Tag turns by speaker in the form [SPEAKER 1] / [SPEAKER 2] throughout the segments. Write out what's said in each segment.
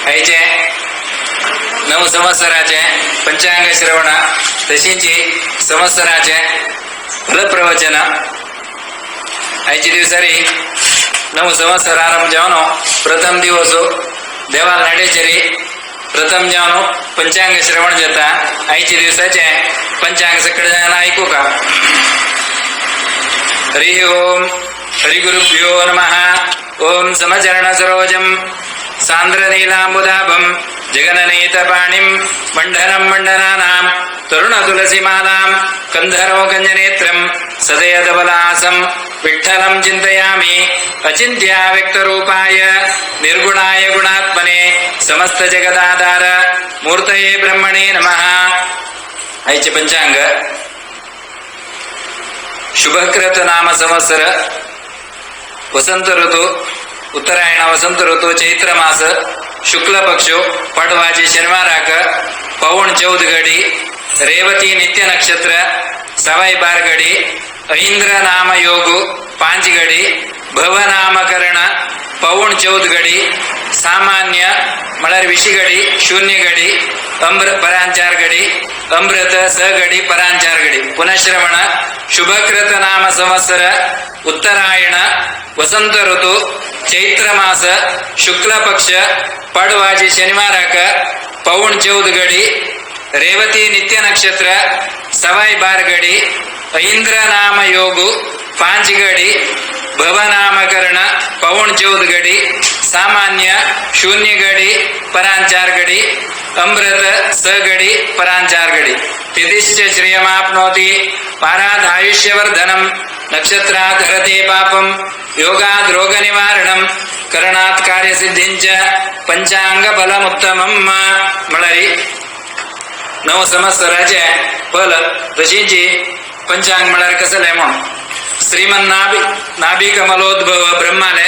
[SPEAKER 1] आयचे नव संवत्सराचे पंचांग श्रवण तशींची संवत्सराचे फलप्रवचन आयचे दिवसारी नव संवत्सर आरंभ जावन प्रथम दिवस देवाल नाडेचेरी प्रथम जावन पंचांग श्रवण जाता. आयचे दिवसाचे पंचांग सगळे जाण ऐकू का. हरि ओम. हरिगुरुभ्यो नमः. ओम समचरण सरोजम सांद्रनीलांबुदाभं जगननेतपाणिं मण्डनं मण्डनानां तरुणतुलसीमालां कंधरोगञ्जनेत्रं सदयदबलासं विठ्ठलं चिन्तयामि. अचिन्त्या व्यक्तरूपाय निर्गुणाय गुणात्मने समस्त जगदाधार मूर्तये ब्रह्मणे नमः. आयचे पंचांग शुभकृत नाम संवत्सर वसंत ऋतू उत्तरायण वसंत ऋतू चैत्र मास शुक्ल पक्ष पडवाची शनिवाराक 3:45 गडी रेवती नित्य नक्षत्र 12:15 गडी ऐंद्र नाम योग 5 गडी भवनामकरण 3:45 गडी सामान्य म्हळ्यार 20 गडी 0 गडी अमृत परांचार गडी अमृत स गडी परांचार गडी. पुनश्रवण शुभकृत नाम संवत्सर उत्तरायण वसंत ऋतू चैत्र मास शुक्ल पक्ष पडवाजी शनिवाराक 3:45 गडी रेवती नित्य नक्षत्र 12:15 गडी ऐंद्र नाम योग 5 गडी भवनामकरण 3:45 गडी सामान्य 0 गडी परांचार गडी अमृत स गडी परांचार गडी. तिथिश्च श्रियमाप्नोति पारादायुष्यवर्धनं नक्षत्रात् हरते पापं योगाद् रोगनिवारणं करणात् कार्यसिद्धिंच पंचांग फलमुत्तमं. म्हळ्यार नव संवत्सराचे फल तशींची पंचांग म्हळ्यार कसलें म्हूण श्रीमन नाभि नाभिकमलोद्भव ब्रह्माले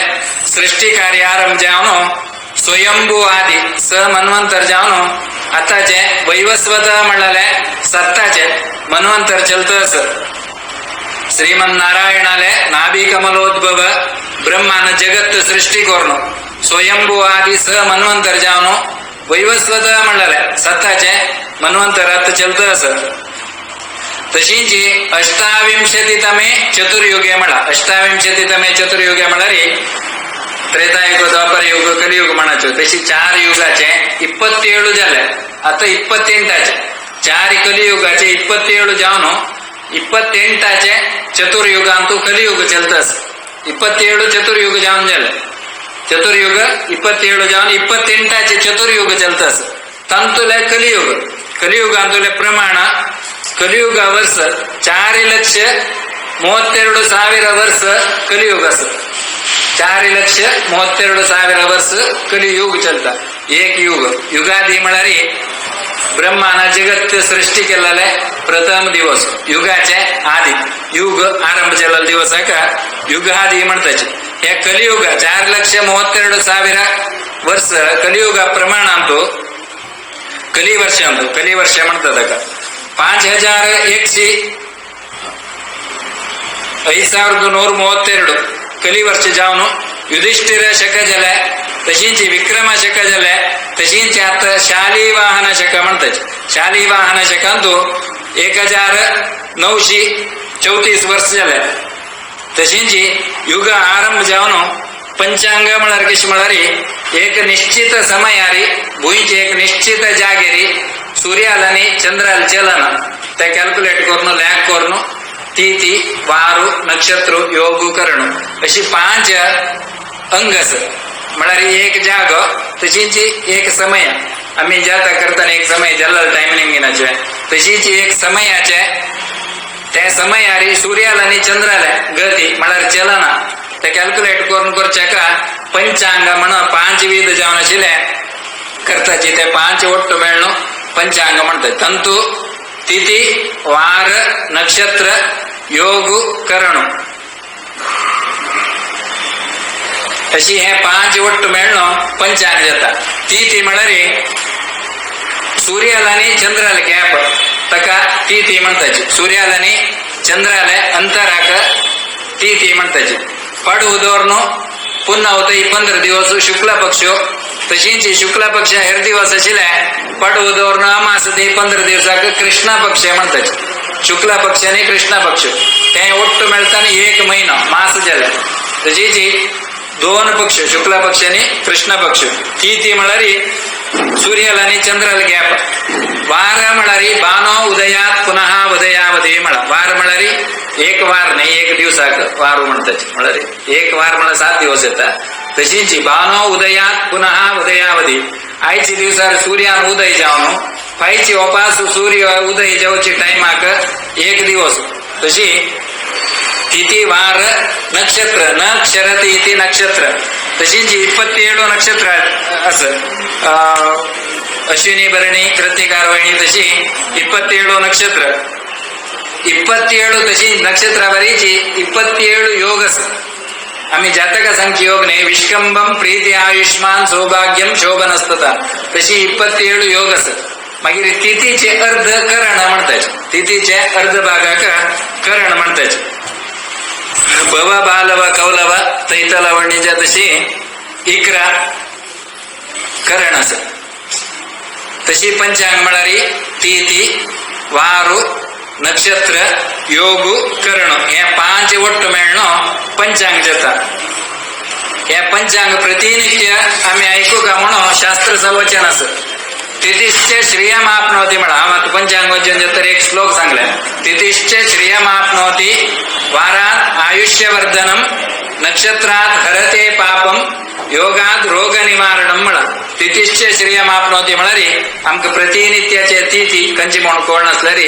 [SPEAKER 1] सृष्टी कार्य आरंभ जावन स्वयंभू आदी स मन्वंतर जावन आताचे वैवस्वत म्हणलेले सत्ताचे मन्वंतर चलत आस. श्रीमन नारायणाले नाभिकमलोद्भव ब्रह्मान जगत सृष्टी करून स्वयंभू आदी स मन्वंतर जावन वैवस्वत म्हणलेले सत्ताचे मन्वंतर आता चलत आस. तशींची अष्टाविंशतितमे चतुर्युगे म्हणा अष्टाविंशतितमे चतुर्युगे म्हळ्यार त्रेतायुग द्वापर युग कलियुग म्हणाच्यो तशी 4 युगाचे 27 जाले आता 28 4 कलियुगाचे 27 जावन 28 चतुर्युगांतू कलियुग चलतस. 27 चतुर्युग जावन जाले चतुर्युग 27 जावन 28 चतुर्युग चलतस. तांतुले कलियुग कलियुगांतुले प्रमाण कलियुग वर्ष 4,32,000 वर्ष कलियुग अस. 4,32,000 वर्ष कलियुग चलता. एक युग युगादी म्हळ्यार ब्रह्मान जगत सृष्टी केलेले प्रथम दिवस युगाचे आदी युग आरंभ केलेलो दिवस का युगादी म्हणताचे. हे कलियुग 4,32,000 वर्ष कलियुग प्रमाण अंतू कली वर्ष अंतू कली वर्ष म्हणतात का 5,100 5132 कली वर्ष जावन युधिष्ठिर शक जाले तशींची विक्रम शक जाले तशींची आता शालिवाहन शक म्हणतात. शालिवाहन शकांतू 1934 वर्ष जाले. तशींची युग आरंभ जावन पंचांग म्हळ्यार कशें म्हळ्यार एक निश्चित समयारी भुंयचे एक निश्चित जागेरी सूर्याल आनी चंद्राल चलन ते कॅल्क्युलेट करून लॅक करून तिथी वारू नक्षत्र योग करण अशी 5 अंग आसा. म्हळ्यार एक जागो तशींची एक समय आमी जाता करतना एक समय जाल्लो टायमिंग तशीच एक समयाचे त्या समयारी सूर्याल आनी चंद्राले गती म्हळ्यार चलना ते कॅल्क्युलेट करून करचे का पंचांग म्हण 5 विध जावन आशिल्ले करताची ते 5 ಒಟ್ಟು मेळ्ळो पंचांग म्हणतात. ತಂತು ತಿಥಿ ವಾರ ನಕ್ಷತ್ರ योग करण अशी हे 5 ಒಟ್ಟು मेळ्ळो पंचांग जाता. तिथी म्हळ्यार सूर्याल आनी चंद्राल गॅप ताका तिथी म्हणताची. सूर्याल आनी चंद्राले अंतराक तिथी म्हणताची. पाडू दवरून पुन्हा होता 15 दिवस शुक्ल पक्ष तशीच शुक्ल पक्ष हेर दिवस आशिल्ले पाडवो दवरून अमास ते 15 दिवसाक कृष्ण पक्ष म्हणटात. शुक्ल पक्ष आनी कृष्ण पक्ष ते ಒಟ್ಟು मेळटा एक म्हयनो मास जाले. तशीच दोन पक्ष शुक्ल पक्ष आनी कृष्ण पक्ष ती ती म्हळ्यार सूर्याला आनी चंद्राला गॅप. वार म्हळ्यार बानो उदयात पुनः उदयावधी म्हळा. वार म्हळ्यार एक वार न्ही, एक दिवसाक वारू म्हणटात. म्हळ्यार एक वार म्हळ्यार 7 दिवस येता. तशीच बानो उदयात पुनः उदयावधी आयचे दिवसार सूर्यान उदय जावन फायची ओपास सूर्य उदय जावचे टायमाक एक दिवस. तशी तिथी वार नक्षत्र न क्षरती इति नक्षत्र. तशीच 27 नक्षत्र असं अश्विनी भरणी कृत्तिका रोहिणी तशी 27 नक्षत्र 27. तशी नक्षत्र बरीची 27 योग. आम्ही जातक सांगची योग न्ही विष्कंबम प्रीती आयुष्मान सौभाग्यम शोभनस्तता तशी 27 योग. मागीर तिथीचे अर्ध करण म्हणतात. तिथीचे अर्ध भागाक करण म्हणतात. भव बालव कौलव तैतलवणीच्या तशी 11 करण आसा. तशी पंचांग म्हळ्यार तिथी वारू नक्षत्र योगु करण हे 5 ಒಟ್ಟು मेळ्ळो पंचांग जाता. हे पंचांग प्रतिनित्य आमी आयकूका म्हणून शास्त्र संवचन आसा. तिथिश्च श्रियमाप्नोति म्हणा. हांव आतां पंचांग वाचून जाता एक श्लोक सांगले. तिथिश्च श्रियमाप्नोति वारात आयुष्यवर्धनम नक्षत्रात हरते पापम योगात रोग निवारणम म्हणा. तिथिश्च श्रियमाप्नोति म्हळ्यार आमकां प्रतिनित्याचे तिथी खंयची म्हूण कोण नासल्यार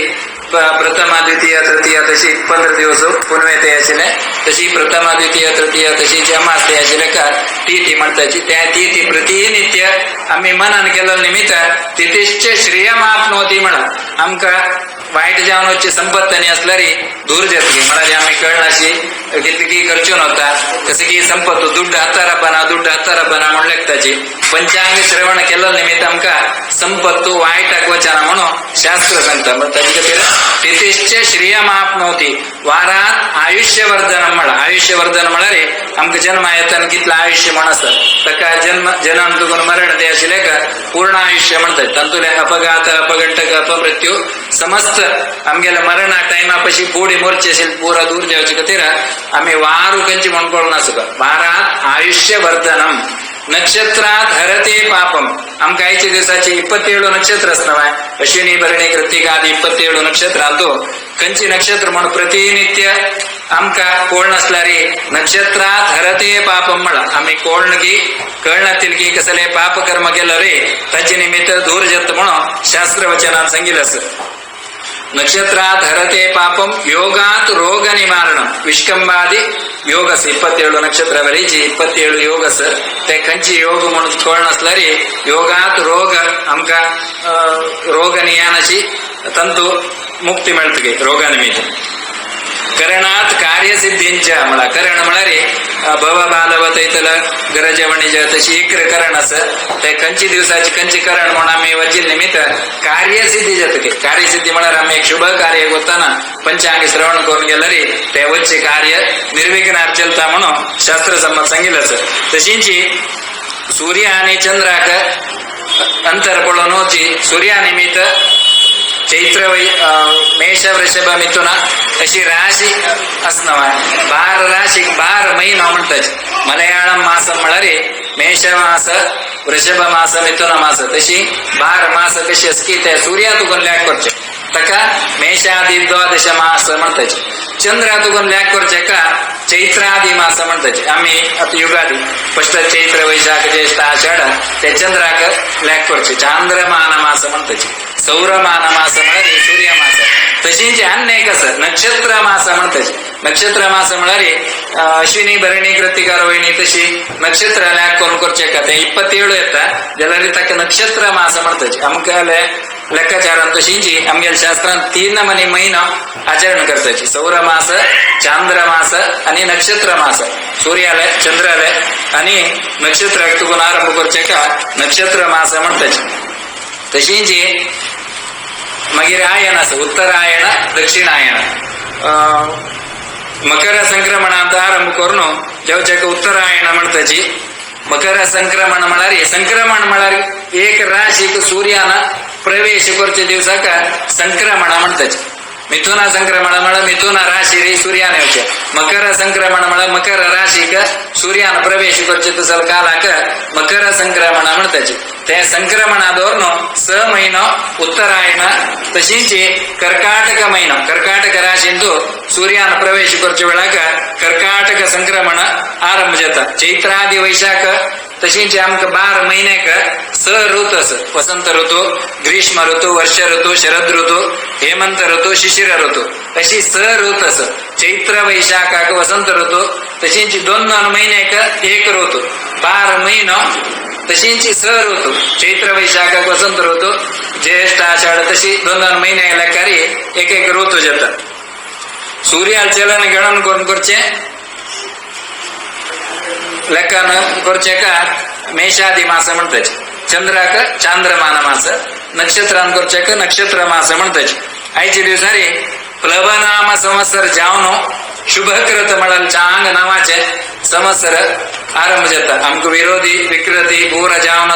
[SPEAKER 1] प्रथमा द्वितीय तृतीय तशी 15 दिवस पुनवे ते आशिल्ले तशी प्रथमा द्वितीय तृतीय तशी अमास ते आशिल्ले का तिथी म्हणटाची. त्या तिथी प्रतिनित्य आमी मनान केल्लो निमित्त तिथिश्च श्रियमाप्नोति म्हणा. आमकां वायट जावन वचची संपत्त आनी आसल्यार दूर जातली. म्हळ्यार आमी कळनाशी कितकी खर्चून वता जसं की संपत्त दुड्ड हातारपना दुड्ड हातारपना म्हूण लेखताची. पंचांग श्रवण केल्लो निमित्त आमकां संपत्त वायटाक वचना म्हणून शास्त्र सांगता. ताजे खातीर तिथिश्च श्रियमाप्नोति वारात आयुष्यवर्धन म्हळा. आयुष्यवर्धन म्हळ्यार आमकां जन्मा येतना कितलें आयुष्य म्हण आसा ताका जन्म जन्म तुगून मरण ते आशिल्लें का पूर्ण आयुष्य म्हणतात. तातूंतले अपघात अपघंटक अपमृत्यू समस्त आमगेल्या मरणा टायमा पशी बोडी मोरचे असेल पुरा दूर जावचे खातीर आमी वारू खंयची म्हण कळून आसता. वारात आयुष्यवर्धनम नक्षत्रात हरते पापम. आमकां आयच्या दिवसाचे 27 नक्षत्र आसता. अश्विनी भरणी कृत्तिका आदी 27 नक्षत्रांतू खंयची नक्षत्र म्हण प्रतिनित्य आमकां कोण नासल्यार नक्षत्रात हरते पापम म्हणा. आमी कोण की कळनातील की कसले पाप कर्म केलं रे ताचे निमित्त दूर जाता म्हणून शास्त्र वचनान सांगितलं आसा. नक्षत्रात हरते पापम योगात रोग निवारणम विष्कंबादी योगस 27 नक्षत्र बरीची 27 योगस ते खंयची योग म्हणून कळ नासल्यार योगात रोग आमकां रोग नियानाची तंतू मुक्ती मेळटली रोगानिमित्त. करणात कार्यसिद्धींच्या म्हणा. करण म्हळ्यार भव बालव तैतल गरज वणिज तशी इक्र करण आसा ते खंयची दिवसाची खंयची करण म्हणून आमी वचील निमित्त कार्यसिद्धी जातकी. कार्यसिद्धी म्हळ्यार आमी एक शुभ कार्य करतना पंचांग श्रवण करून गेल्यार ते वच्चे कार्य निर्विघ्नार चलता म्हणून शास्त्र संमत सांगितलं आसा. तशीच सूर्य आनी चंद्राक अंतर पळोवन वची सूर्या निमित्त चैत्र मेष वृषभ मिथुन अशी राशी आसना 12 राशी 12 म्हयनो म्हणटात. मलयाळम मास म्हळ्यार मेष मास वृषभ मास मिथुन मास तशी 12 मास कशी आसकी ते सूर्या तुगून ल्याक करचे ताका मेषादी 12 मास म्हणटात. चंद्रा तुगून ल्याक करचे का चैत्रादी मास म्हणटात. आमी आतां युगादी फस्ट चैत्र वैशाख ज्येष्ठ आषाढ ते चंद्राक ल्याक करचे चांद्रमान मास म्हणटात. सौरमान मास म्हळ्यार सूर्य मास. तशीच आनी एक आसा नक्षत्र मास म्हणटात. नक्षत्र मास म्हळ्यार अश्विनी भरणी कृत्तिका रोहिणी तशी नक्षत्र ल्याक करून करचे का ते 27 येता जाल्यार ताका नक्षत्र मास म्हणटात. आमकां लेखाचारान तशींची आमगेल्या शास्त्रान 3 मनी म्हयनो आचरण करताची. सौर मास चांद्र मास आनी नक्षत्र मास. सूर्याले चंद्राले आनी नक्षत्राक तुगून आरंभ करचे का नक्षत्र मास म्हणटात. तशींच मागीर आयन आसा उत्तरायण दक्षिणायन. मकर संक्रमणांत आरंभ करून जेवच्याक उत्तरायण म्हणटाची. मकर संक्रमण म्हळ्यार, संक्रमण म्हळ्यार एक राशीक सूर्यान प्रवेश करचे दिवसाक संक्रमण म्हणतात. मिथुना संक्रमण म्हळ्यार मिथुना राशी सूर्यान येवचे. मकर संक्रमण म्हळ्यार मकर राशीक सूर्यान प्रवेश करचे तसल कालाक मकर संक्रमण म्हणतात. ते संक्रमणा दवरून 6 महिनो उत्तरायण, तशीच कर्काटक महिनो, कर्काटक राशींतु सूर्यान प्रवेश करचे वेळाक कर्काटक संक्रमण आरंभ जाता. चैत्रादी वैशाख तशीच आमकां 12 महिन्याक 6 ऋतू आसा. वसंत ऋतू, ग्रीष्म ऋतू, वर्ष ऋतू, शरद ऋतू, हेमंत ऋतू, शिशिर ऋतू, अशी 6 ऋतू आसा. चैत्र वैशाखाक वसंत ऋतू, तशीच 2-2 महिन्याक 1 ऋतू, 12 महिनो तशीच 6 ऋतू. चैत्र वैशाखाक वसंत ऋतू, ज्येष्ठ आषाढ, तशी 2-2 महिन्या लेखारी 1-1 ऋतू जाता. सूर्याल चलन गणन करून करचे लेखन करचे का मेषादी मास म्हणतात. चंद्राक चांद्रमान मास, नक्षत्रान करचे का नक्षत्र मास म्हणतात. आयचे दिवसारी प्लवनाम संवत्सर जावन शुभकृत म्हळ्यार चांग नावाचे संवत्सर आरंभ जाता. आमकां विरोधी विकृती पुरा जावन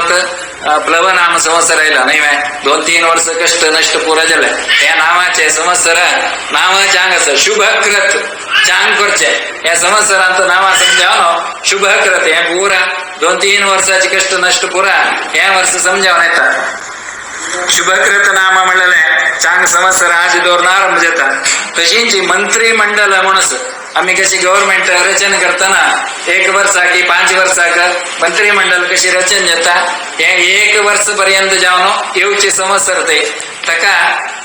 [SPEAKER 1] प्लवनाम संवत्सर आयला न्हय काय, 2-3 वर्स कश्ट नश्ट पुरा जाले. ह्या नावाचे संवत्सर नांव चांग आसा शुभकृत, चांग करचे. ह्या संवत्सरांत नांवां समजावन शुभकृत हे पुरा 2-3 वर्साचे कश्ट नश्ट पुरा ह्या वर्स समजावन येता. शुभकृत नाम म्हणलेले चांग संवत्सर आज दवरून आरंभ जाता. तशीच मंत्रिमंडळ म्हणून आम्ही कशी गव्हर्नमेंट रचन करताना 1 वर्साक की 5 वर्साक मंत्रिमंडळ कशी रचन जाता, हे 1 वर्स पर्यंत जावन येवचे संवत्सर ते ताका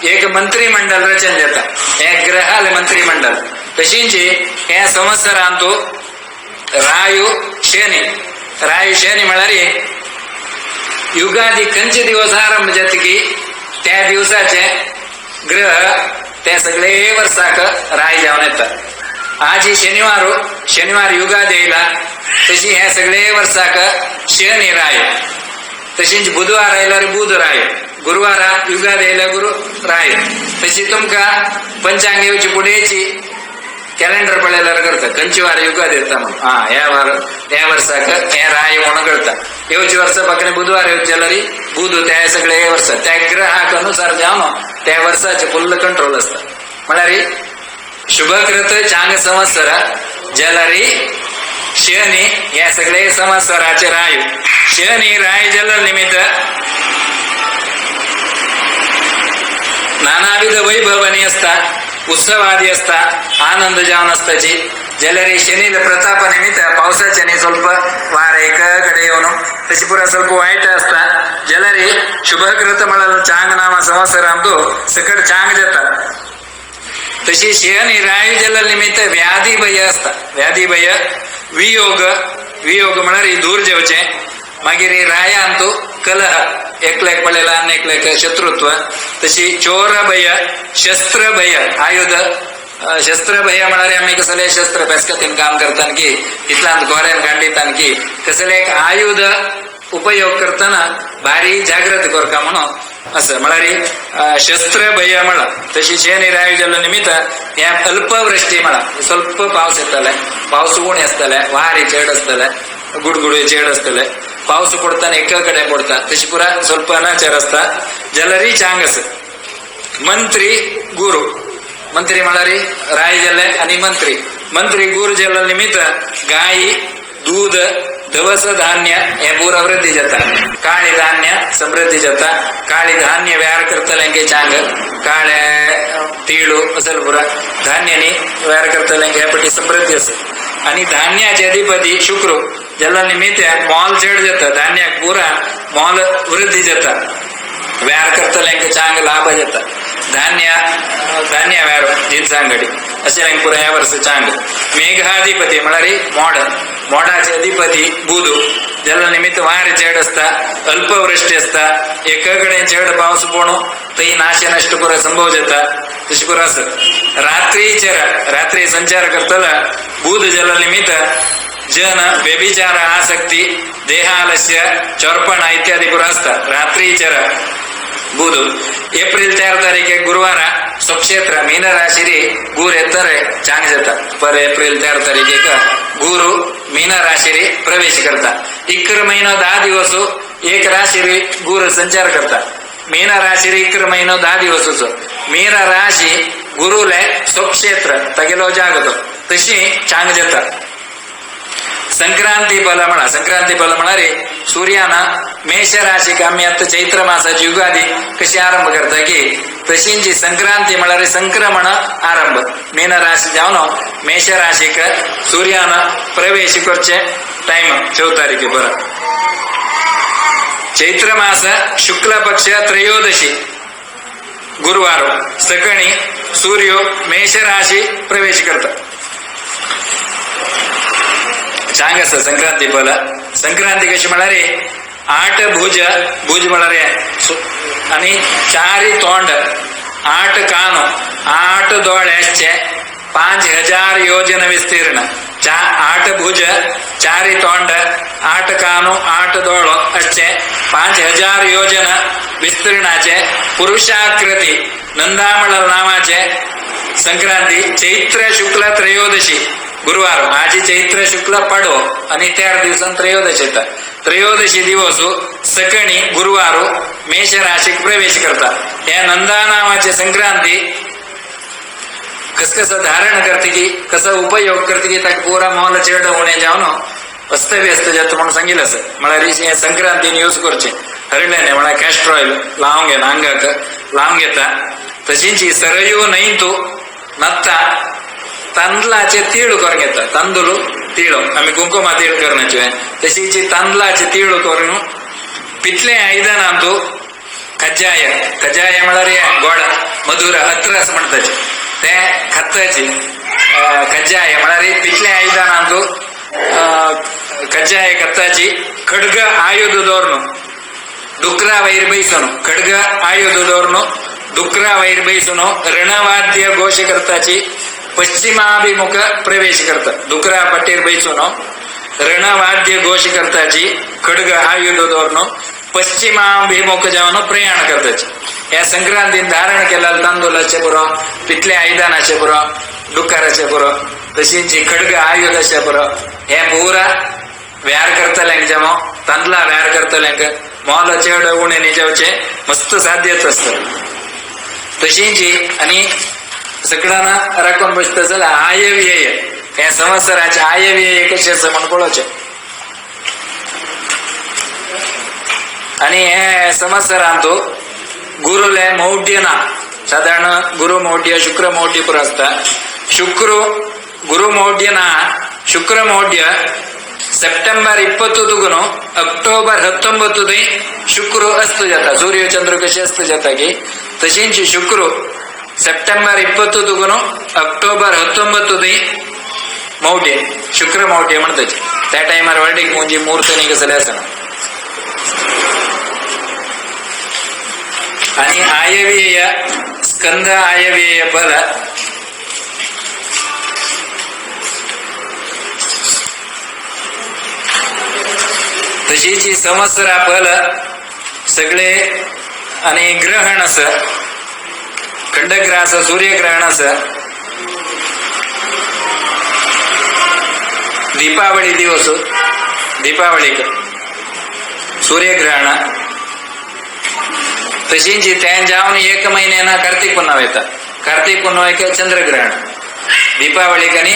[SPEAKER 1] एक मंत्रिमंडळ रचन जाता, हे ग्रहाले मंत्रिमंडळ. तशीच हे संवत्सरांतु रायु शनी, रायु शनी म्हळ्यार युगादी खंयचे दिवस आरंभ जाता की त्या दिवसाचे ग्रह ते सगळे वर्साक राय जावन येता. आज शनिवार, शनिवार युगादी येयला, तशी हे सगळे वर्साक शनी राय. तशीच बुधवार आयल्यार बुध राय, गुरुवारा युगादी येयल्यार गुरु राय. तशी तुमकां पंचांग येवची फुडेंची कॅलेंडर पळयल्यार करता खंयचे वार युगादी येता म्हणून. हा ह्या वार ह्या वर्साक हे राय म्हणून कळता. येवचे वर्सा बाकणे बुधवार येवचे जाल्यार बुध त्या सगळे वर्सा त्या ग्रहाक अनुसार जावन त्या वर्साचे फुल्ल कंट्रोल आसता. म्हळ्यार शुभकृत चांग संवत्सर जाल्यार शनी ह्या सगळे संवत्सराचे राय. शनी राय जाल्यार निमित्त नानाविध वैभवानी आसता, उत्सवादी आसता, आनंद जावन आसताची. जाल्यार शनील प्रताप निमित्त पावसाच्यानी ಸ್ವಲ್ಪ वार एक कडेन येवन तशी पुरा ಸ್ವಲ್ಪ वायट आसता. जाल्यार शुभकृत म्हळ्यार चांग नामा संवत्सरांतु सकट चांग जाता. तशी शनी राय जाल्यार निमित्त व्याधी भय आसता. व्याधी भय, वियोग, वियोग म्हळ्यार दूर जेवचे. मागीर रायांतु कलह, एकल्याक पळयला आनी एकल्याक शत्रुत्व. तशी चोर भय, शस्त्र भय, आयुध शस्त्र भय म्हळ्यार आमी कसले शस्त्र पेस्कतीन काम करताना की इतल्यान गोऱ्यान कांडितान की कसले एक आयुध उपयोग करतना भारी जागृत करका म्हणून असं म्हळ्यार शस्त्र भय म्हळा. तशी शनी राय जाल्लो निमित्त हे अल्पवृष्टी म्हळा, ಸ್ವಲ್ಪ पावस येतले, पावस उणे आसतले, वारी चड आसतले, गुडगुडे चड आसतले, पावस पडताना एका कडेन पडता, तशी पुरा ಸ್ವಲ್ಪ अनाचार आसता. जाल्यार चांग आसा. मंत्री गुरु, मंत्री म्हळ्यार राय जाले आनी मंत्री, मंत्री गुरु जाल्लो निमित्त गायी, दूध, दवस धान्य हे पुरा वृद्धी जाता. काळी धान्य समृद्धी जाता. काळी धान्य व्यार करतल्यांक चांग, काळे तिळू असल पुरा धान्यानी व्यार करतल्यांक ह्या पटी समृद्धी आसा. आनी धान्याचे अधिपती शुक्र जाल्लो निमित्त मोल चड जाता, धान्याक पुरा मोल वृद्धी जाता. व्यार करतल्यांक चांग लाभ जाता. धान्य धान्य व्यार जिन्सांगडी अशें पुरा ह्या वर्सा चांग. मेघाधिपती म्हळ्यार मोड, मोडाचे अधिपती बुध जाल्लो निमित्त वार चड आसता, अल्पवृष्टी आसता, एका कडेन चड पावस पडून थंय नाश नश्ट पुरा संभव जाता. तशें पुरो आसा. रात्रीचेर रात्री संचार करतलो बुध जाल्लो निमित्त जन व्यभिचार आसक्ती, देहालस्य, चोरपणा इत्यादी पुरा आसता. रात्रीचेर बुध. एप्रिल 4 तारीख गुरुवारा स्वक्षेत्र मीन राशिरी गुर येतरे चांग जाता. पर एप्रिल 13 तारीखेक गुरु मीन राशिरी प्रवेश करता. 11 महिनो 10 दिवस एक राशिरी गुरु संचार करता. मीन राशिरी 11 महिनो 10 दिवस मीन राशी गुरुले स्वक्षेत्र तगेलो जागतो तशी चांग जाता. संक्रांती बल म्हणा. संक्रांती बल म्हणारे सूर्याना मेष राशीक आम्ही आता चैत्र मासाची युगादी कशी आरंभ करता की तशींची संक्रांती म्हळ्यार संक्रमण आरंभ. मीन राशी जावन मेष राशीक सूर्यान प्रवेश करचे टाइम 14 तारीखे बरं. चैत्र मास शुक्ल पक्ष त्रयोदशी गुरुवार सकणी सूर्य मेष राशी प्रवेश करता. चांग आसा संक्रांती बल. संक्रांती कशी म्हळ्यार 8 भुज, भुज म्हळ्यार आनी 4 तोंड, 8 कान, 8 दोळे आसचे, 5000 योजन विस्तीर्ण. 8 भुज, 4 तोंड, 8 कान, 8 दोळो आसचे, 5000 योजन विस्तीर्णाचे पुरुषाकृती नंदामळ नामाचे संक्रांती चैत्र शुक्ल त्रयोदशी गुरुवार. आजी चैत्र शुक्ल पाडवो आणि 13 दिवसां त्रयोदशी येता. त्रयोदशी दिवस सकणी गुरुवार मेष राशीक प्रवेश करता. या नंदा नामाचे संक्रांती कस कसं धारण करते की कसा उपयोग करते की ताका पुरा मोल चेड होणे जावन अस्तव्यस्त जाता म्हणून सांगितलं असं. म्हळ्यार हे संक्रांतीन यूज करचे हरण्याने म्हळ्यार कॅस्टर ऑयल लावून घेता अंगाक लावून घेता. तशींची सरयू न्हय तू नत्ता तांदळाचे तीळ करून घेता. तांदूळ तीळ आम्ही कुंकुमा तीळ करण्याचे तशीची तांदळाचे तीळ करून पितले आयदनांतू कज्जाय, कज्जाय म्हळ्यार हे गोड मधुर अत्रस म्हणताचे ते खत्ताची कज्जाय म्हळ्यार पितले आयदनांतू कज्जाय खत्ताची खड्ग आयुध दवरून डुकरा वैर बैसोन, खड्ग आयुध दवरून डुकरा वैर बैसोन रणवाद्य घोष करताची पश्चिमाभिमुख प्रवेश करता. डुकरा पट्टीर बैसून रणवाद्य घोष करताची खड्ग आयुध दवरून पश्चिमाभिमुख जावन प्रयाण करताची. ह्या संक्रांतीन धारण केलेल्या तांदूळाचे पुरो, पितल्या आयदनाचे पुरो, डुकराचे पुरो, तशींची खड्ग आयुधाचे पुरो हे पुरा व्यार करतल्यांक जावं तांदळा व्यार करतल्यांक मोल चेड उणें न्ही जावचें मस्त साध्यच आसता. तशींची आनी सगळ्यांना राखून बसता जाल्यार आयव्यय हे संवत्सराचे आयव्यय कशें आसा म्हण पळोवचें. आनी हे संवत्सरांत गुरुले मौढ्य ना, सादारण गुरु मौढ्य शुक्र मौढ्य पुरो आसता. शुक्र गुरु मौढ्य ना, शुक्र मौढ्य सप्टेंबर 20 अक्टोबर 19 शुक्र अस्त जाता. सूर्य चंद्र कशे अस्त जाता की तशींच शुक्र सप्टेंबर 20 अक्टोबर 19 मौढ्य शुक्र मौढ्य म्हणताचे. त्या टायमार व्हडीक मुंजी मूर्त न्ही कसले आसना. आणि आयव्यय स्कंद आयव्यय बल तशीची संवत्सरा फल सगळे आणि ग्रहण असं खंडग्रास सूर्यग्रहण असं दीपावली दिवस दीपावलीक सूर्यग्रहण तशींची त्यान जावन 1 महिन्याना कार्तिक पुन्हा येता. कार्तिक पुन्हा चंद्रग्रहण दीपावलीक आणि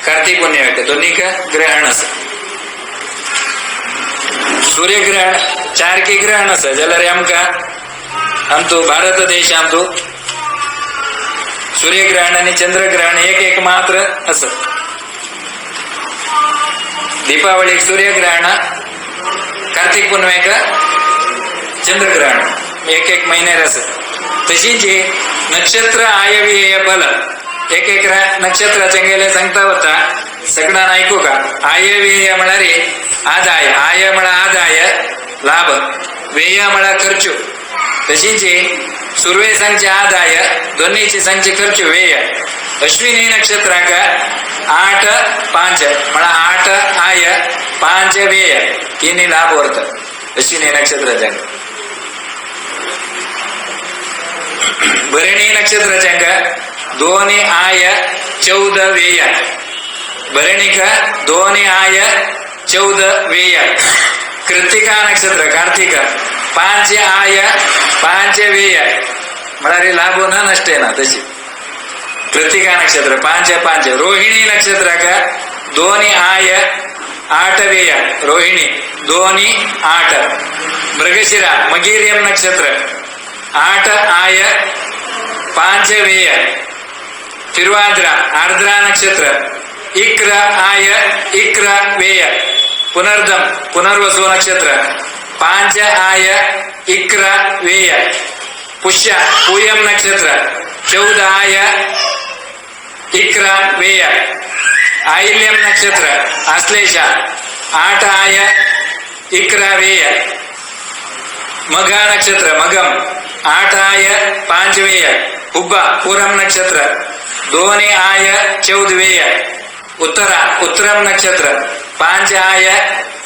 [SPEAKER 1] कार्तिक पुण्यक दोन्ही ग्रहण असं. सूर्यग्रहण 4 की ग्रहण असं जाल्यार आमकां आमचो भारत देशांतू सूर्यग्रहण आणि चंद्रग्रहण एक एक मात्र असं. दीपावलीक सूर्यग्रहण, कार्तिक पुनवेक चंद्रग्रहण एक एक महिन्यार असं. तशीच नक्षत्र आयव्यय बल एक एक नक्षत्राचे गेले सांगता वता सगळ्यांना ऐकू का. आयव्यय म्हळ्यार आदाय, आय म्हळ्यार आदाय लाभ, व्यय म्हळ्यार खर्च. तशीच सुर्वे सांगचे आदाय, दोन्हीचे सांगचे खर्च व्यय. अश्विनी नक्षत्राक 8 5 म्हळ्यार 8 आय 5 व्यय तिन्ही लाभ वरता अश्विनी नक्षत्राच्या. भरणी नक्षत्राच्या 2 आय 14 वेय. भरणीक 2 आय 14 वेय. कृतिका नक्षत्र कार्तिक 5 आय 5 वेय. म्हळ्यार लाभो ना नष्ट ना तशी. कृतिका नक्षत्र 5 5. रोहिणी नक्षत्राक 2 आय 8 वेय. रोहिणी 2 8. मृगशिरा मगीर्यम नक्षत्र 8 आय 5 वेय. तिरुवाद्रा आर्द्रा नक्षत्र 11 आय 11 वेय. पुनर्दम पुनर्वसु नक्षत्र 5 आय 11 वेय. पुष्य पूयम नक्षत्र 14 आय 11 वेय. आइल्यम नक्षत्र आश्लेषा 8 आय 11 वेय. मघा नक्षत्र मगम 8 आय 5 वेय. हुब्बा पूरम नक्षत्र 2 आय 14 वेय. उत्तरा उत्तरम नक्षत्र 5 आय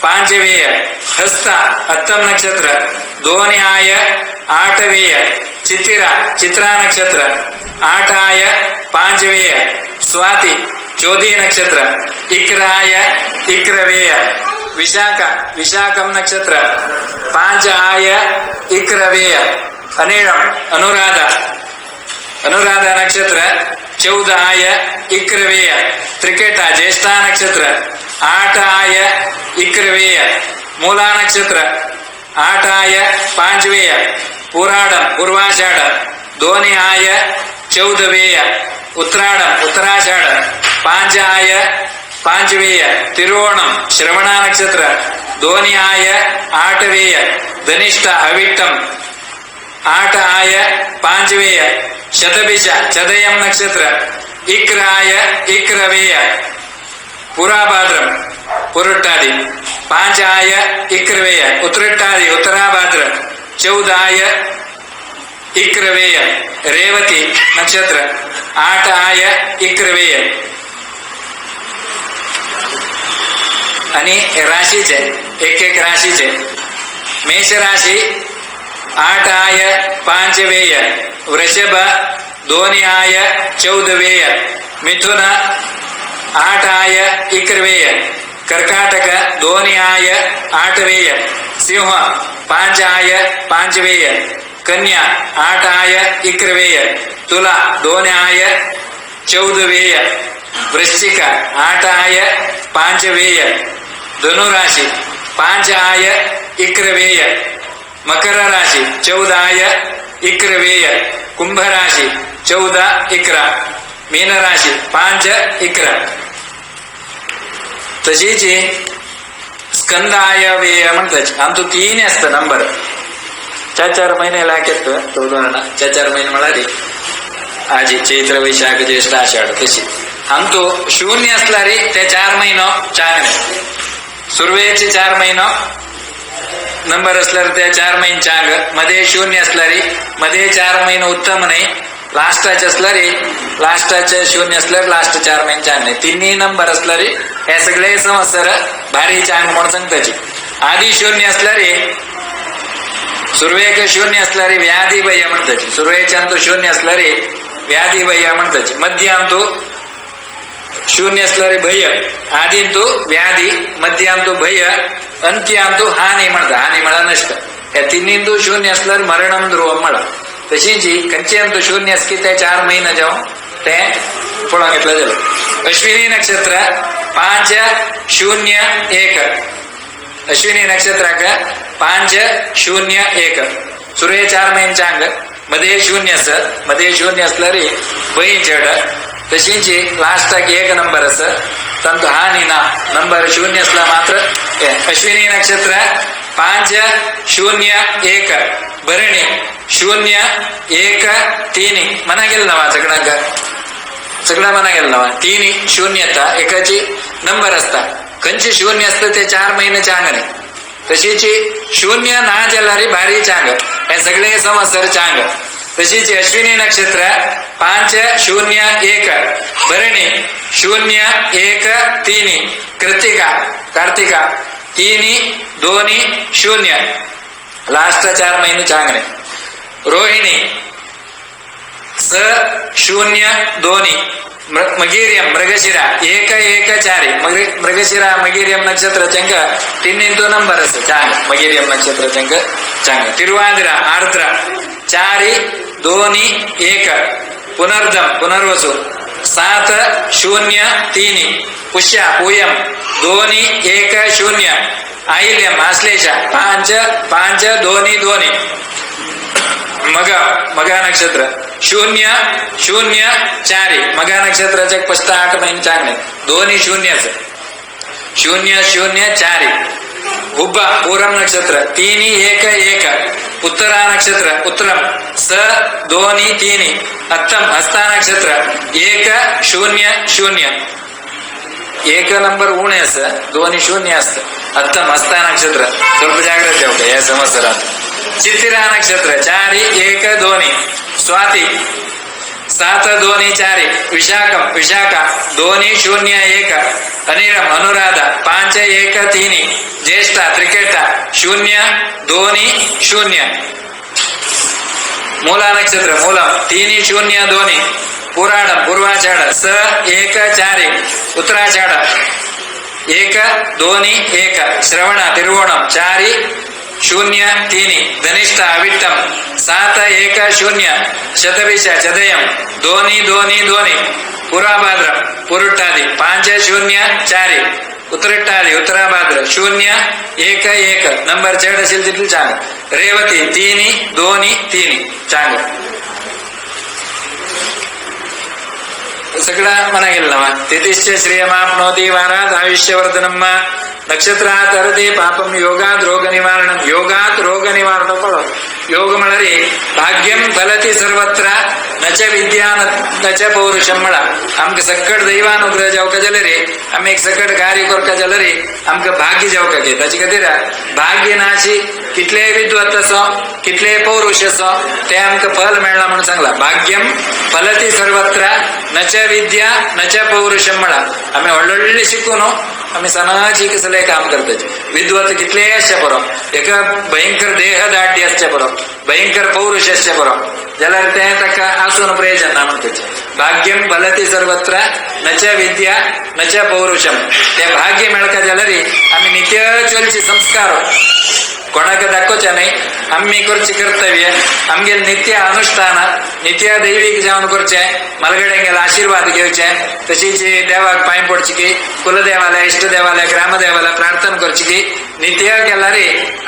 [SPEAKER 1] 5 वेय. हस्ता अत्तम नक्षत्र 2 आय 8 वेय. चित्तिरा चित्रा नक्षत्र 8 आय 5 वेय. स्वाती चौधी नक्षत्र 11 आय 11 वेय. विशाखा विशाखम नक्षत्र 5 आय 11 वेय. अनिळम अनुराधा अनुराधा नक्षत्र 14 आय 11 वेय. त्रिकेटा ज्येष्ठा नक्षत्र 8 आय 11 वेय. मूला नक्षत्र 8 आय 5 वेय. पुराडम पूर्वाषाढ 2 आय 14 वेय. उत्तराडम उत्तराषाढ 5 आय 5 वेय. तिरुवोणम श्रवणा नक्षत्र 2 आय 8 वेय. धनिष्ठा अविट्टम 8 आय 5 वेय. शतभिष चदयम नक्षत्र 11 आय 11 वेय. पुराभाद्रम पुरुट्टादी 5 आय 11 वेय. उत्तरट्टादी उत्तराभाद्र 14 आय 11 वेय. रेवती नक्षत्र 8 आय 11 वेय. आणि राशीचे एक एक राशीचे मेष राशी 8 आय 5 वेय. वृषभ 2 आय 14 वेय. मिथुन 8 आय 11 वेय. कर्काटक 2 आय 8 वेय. सिंह 5 आय 5 वेय. कन्या 8 आय 11 वेय. तुला 2 आय 14 वेय. वृश्चिक 8 आय 5 वेय. धनुराशी 5 आय 11 वेय. मकर राशी 14 आय 11 वेय. कुंभ राशी 14 11. मीन राशी 5 11. तशीच स्कंद आय वेय म्हणतात. आमचं 3 असतं नंबर. 4 4 महिने लागत 14 4 4 महिने म्हणाले आजी चैत्र वैशाख ज्येष्ठ आषाढ तशी. आमतो शून्य असला रे ते 4 महिनो चार नाही. सुरवेचे 4 महिनो नंबर असल्यावर त्या 4 महिने चांग. मध्ये शून्य असला रे मध्ये 4 महिने उत्तम नाही. लास्टाचे असला रे लास्टाचे शून्य असल्यावर लास्ट 4 महिने चांग नाही. तिन्ही नंबर असला रे हे सगळे संवत्सर भारी चांग म्हणून सांगताची. आधी शून्य असला रे सुरवेक शून्य असला रे व्याधी भय म्हणताची. सुरवेच्या अंतो शून्य असला रे व्याधी भय म्हणताची. मध्यांतो शून्य असला रे भय. आदींतो व्याधी मध्यांतो भय अंत्यांतो हानी म्हणता. हानी म्हणा नष्ट. या तिन्हींतो शून्य असल्यावर मरणम ध्रुवम म्हणा. तशीच कंच्यांतो शून्य असकी ते 4 महिने जाऊन ते पळोवंक घेतलं जालें. अश्विनी नक्षत्र 5 0 1. अश्विनी नक्षत्राक 5 0 1. सुर्य 4 महिने चांग. मध्ये शून्य आसा. मध्ये शून्य असल्यार भंय चड. तशीच लास्टाक 1 नंबर आसा तांचो हानी ना. नंबर शून्य असला मात्र. अश्विनी नक्षत्र 5 0 1. भरणी 0 1 3. मना गेल ना सगळ्यांक सगळं मना गेल ना. 3 0 येता एकाची नंबर असता. खंयचे शून्य असता ते 4 महिने चांग नाही. तशीच शून्य ना जाल्यार भारी चांग. हे सगळे संवत्सर चांग. तशीच अश्विनी नक्षत्र 5 0 1. भरणी 0 1 3. कृतिका कार्तिका 3 2 0. लास्ट 4 महिने चांगले. रोहिणी 6 0 2 मगीर्यम मृगशिरा 1 1 4 मृगशिरा मगीर्यम नक्षत्र चंग 3 नंबर असं चांग मगीर्यम नक्षत्र चंग चांग. तिरुवादिरा आर्द्र 4 2 1 पुनर्दम पुनर्वसु 7 0 3 पुष्या पूयम 2 1 0 आइल्यम आश्लेषा 5 5 2 2 मग मघा नक्षत्र 0 0 4 मघा नक्षत्राच्या 5 8 महिने चांगले 2 0 0 0 4 हुब्बा पूरम नक्षत्र 3 1 1 उत्तरा नक्षत्र उत्तरम 6 2 3 अत्तम हस्ता नक्षत्र 1 0 0 1 नंबर उणे असं 2 0 असतं अत्तम हस्ता नक्षत्र ಸ್ವಲ್ಪ ಜಾಗ್ರತೆ ಹೋಗ या संवत्सरात. चित्तिरा नक्षत्र 4 1 2 स्वाती 7 2 4 विशाखम विशाखा 2 0 1 अनिरम अनुराधा 5 1 3 ज्येष्ठा त्रिकेटा 0 2 0 मूला नक्षत्र मूलम 3 0 2 पुराडम पूर्वाषाढ 6 1 4 उत्तराषाढ 1 2 1 श्रवण तिरुवोणम 4 0 3 धनिष्ठा अविट्टम 7 1 0 शतभिष चदयम 2 2 2 पूर्वाभाद्र पुरुट्टादि 5 0 4 उत्तरट्टादि उत्तराभाद्र 0 1 1 नंबर चड असेल तिथलं चांग. रेवती 3 2 3 चांग सगळा म्हणा गेलं ना. तिथिश्च श्रियमाप्नोति वारात आयुष्यवर्धनम नक्षत्रात हरते पापम योगात रोग निवारणम योगात रोग निवारण पडो योग म्हणारे भाग्यम फलती सर्वत्र नच विद्या नच पौरुषम म्हणा. आमकां सकट दैवानुग्रह जावका जाल्यार रे आमी एक सकट कार्य करका जाल्यार रे आमकां भाग्य जावका घे. ताचे खातीर भाग्य नाशी कितलेय विद्वत असो कितलेय पौरुष असो ते आमकां फल मेळना म्हणून सांगला. भाग्यम फलती सर्वत्र नच विद्या नच पौरुषम म्हणा. आमी व्हडले व्हडले शिकून आमी सणाची कसले काम करताचे विद्वत कितलेय आसचे बरो एका भयंकर देह दाढ्य आसचे बरो भयंकर पौरुष आसचे बरो जाल्यार तें ताका आसून प्रयोजन ना म्हणटाचे. भाग्यम फलती सर्वत्र नच विद्या नच पौरुषम ते भाग्य मेळका जाल्यार आमी नित्य चलची संस्कार कोणाक दाखोवचे न्हय आमी करचे कर्तव्य आमगेले नित्य अनुष्ठान नित्य दैवीक जावन करचे मलगड्यांगेले आशीर्वाद घेवचे तशीच देवाक पांय पडचे की कुलदेवाला इश्ट देवाला ग्रामदेवाला प्रार्थना करची की नित्य केल्यार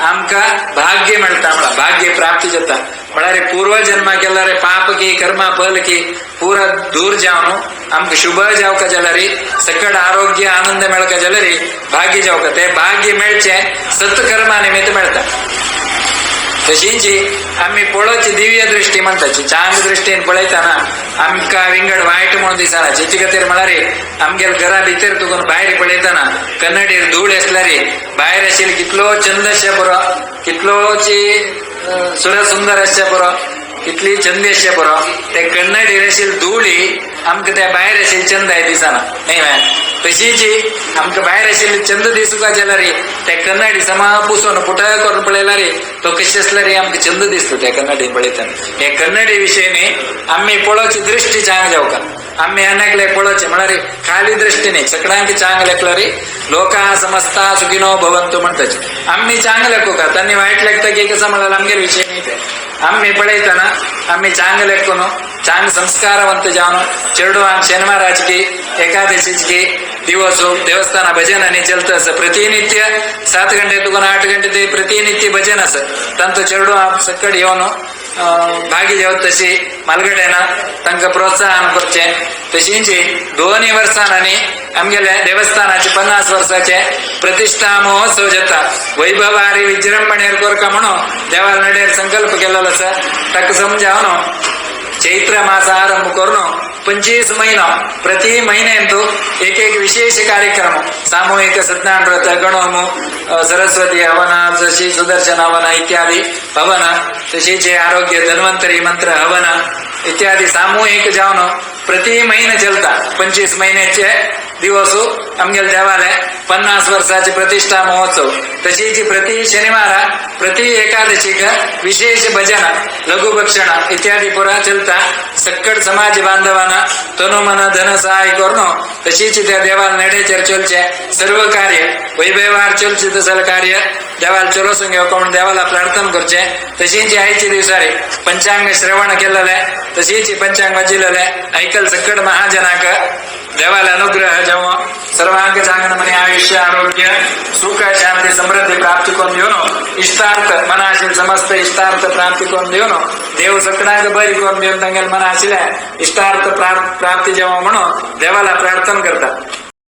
[SPEAKER 1] आमकां भाग्य मेळटा म्हळ्यार भाग्य प्राप्ती जाता म्हळ्यार पूर्वजन्मा केल्यार पाप की कर्मा फल की पुरा दूर जावन आमकां शुभ जावका जाल्यार सकट आरोग्य आनंद मेळका जाल्यार भाग्य जावका ते भाग्य मेळचे सत्कर्मा निमित्त मेळटा. तशींच आमी पळोवची दिव्य दृष्टी म्हणटाची चांग दृष्टीन पळयतना आमकां विंगड वायट म्हणून दिसना. जेचे खातीर म्हळ्यार आमगेले घरा भितर तुकून भायर पळयतना कन्नडीर धूळ आसल्यार भायर आशिल्ले कितलो चंद आसचे बरो कितलोची सुरसुंदर आसचे बरो कितली चंद आसचे बरो ते कन्नडीर आशिल्ली धुळी आमकां त्या भायर आशिल्ली चंद दिसना न्हय मॅ. तशीच आमकां भायर आशिल्ली चंद दिसूंक जाल्यार ते कन्नडी समा पुसून पुट करून पळयल्यार तो कशें आसल्यार आमकां चंद दिसता त्या कन्नडी पळयतना. हे कन्नडी विशय न्ही आमी पळोवची दृष्टी चांग जावका आमी अनेकले पळोवचे म्हळ्यार खाली दृष्टी न्ही सगळ्यांक चांग लेखल्यार लोका समस्ता सुखिनो भवंतु म्हणटाचे. आमी चांग लेखूका तांणी वायट लेखता की कसं म्हळ्यार आमगेर विशय न्ही ते आमी पळयतना आमी चांग लेखून चांग संस्कारवंत जावन चेडवांक शनिवाराची एकादशीची दिवस देवस्थान भजन आनी चलता आसा प्रतिनित्य 7 घंटे तुका 8 घंटे ते प्रतिनित्य भजन आसा तांचो चेडवां सकट येवन भागी जेवत तशी मालगड्याना तांकां प्रोत्साहन करचें. तशींच 2 वर्सां आनी आमगेले देवस्थानाचे 50 वर्साचे प्रतिष्ठा महोत्सव जाता वैभवारी विजृंभणेर कोरका म्हणून देवाल नडेर संकल्प केलेलो आसा ताका समजावन चैत्र मास आरंभ करून 25 महिनो प्रति महिन्यांतु एक एक विशेष कार्यक्रम सामूहिक सत्यनारायण व्रत गणोम सरस्वती हवन जशी सुदर्शन हवन इत्यादी हवन तशीच आरोग्य धन्वंतरी मंत्र हवन इत्यादी सामूहिक जावन प्रति महिने चलता 25 महिन्याचे दिवस आमगेले देवाले 50 वर्साची प्रतिष्ठा महोत्सव. तशीच प्रति शनिवार प्रति एकादशीक विशेष भजन लघु भक्षण इत्यादी पुरा चलता. सक्कड समाज बांधवांना तनु मन धन सहाय करून तशीच त्या देवाला नेडेचेर चलचे सर्व कार्य वैभवार चलचे तसं कार्य देवाला चलोसून घेवका म्हणून देवाला प्रार्थना करचे. तशीच आयचे दिवसारी पंचांग श्रवण केलेले तशीच पंचांग वाचिलेले ऐकल सक्कड महाजनाक देवाला अनुग्रह जेव्हा सर्वांग चांगलं म्हणे आयुष्य आरोग्य सुख शांती समृद्धी प्राप्ती करून दिवन इष्टार्थ मनाशील समस्त इष्टार्थ प्राप्ती करून दिवन देव सकडांक बरी करून दिवन तांगेले मना आशिल्ले इष्टार्थ प्राप्ती जेव्हा म्हणून देवाला प्रार्थना करता.